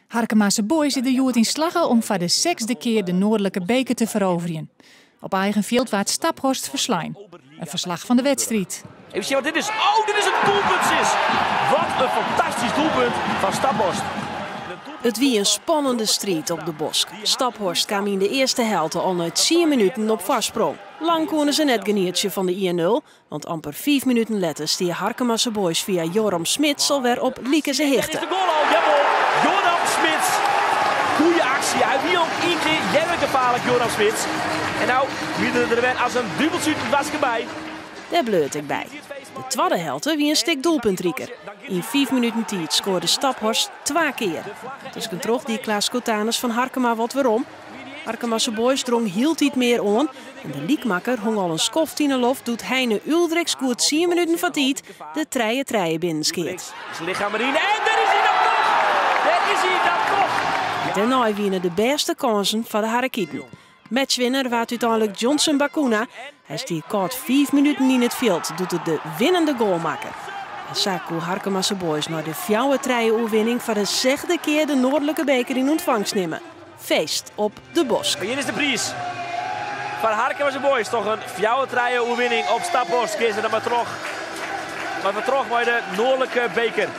Harkemase Boys is der hjoed yn slagge om foar de sechsde kear de noardlike beker te feroverjen. Op eigen fjild waard Staphorst ferslein. In ferslach fan de wedstriid. Even sjen wat dit is. Oh, dit is in doelpunt, sis. Wat in fantastysk doelpunt fan Staphorst. It wie in spannende striid op de Bosk. Staphorst kaam yn de earste helte al nei tsien minuten op foarsprong. Lang koene se net genietsje fan de ien-nul, want amper fiif minuten letter stie Harkemase Boys fia Joram Smits alwer op likense hichte. Is de goal al? Jawol, Joram Smits. Goeie aksje. Hy wie al ien kear earder gefaarlik, Joram Smits. En no wie er der wer as in duveltsje út it waske by. Dêr bleau it ek by. De twadde helte wie in stik doelpuntriker. Yn fiif minuten tiid skoarde Staphorst twa kear. Tuskentroch die Klaas Schotanus fan Harkema wat werom. Harkemase Boys drong hieltyd mear oan en de lykmakker hong al in skoft yn 'e loft doe't Heine Uldriks goed tsien minuten foar tiid de trije-trije binnenskeat. Zijn lichaam erin en dêr is hy dan toch! Dêr is hy dan toch! Dêrnei wiene de bêste kânsen foar de Harekiten. Matchwinner waard úteinlik Johnson Bacuna. Hy stie kâld fiif minuten yn it fjild doe't er de winnende goal makke. En sa koe Harkemase Boys nei de fjouwer-trije oerwinning foar de sechde kear de noardlike beker yn ûntfangst nimme. Feest op de Bosk. Hjir is de priis foar Harkemase Boys. Toch in fjouwer-trije oerwinning op Staphorst. Gean se dan mar troch. Mar we troch mei de noardlike beker.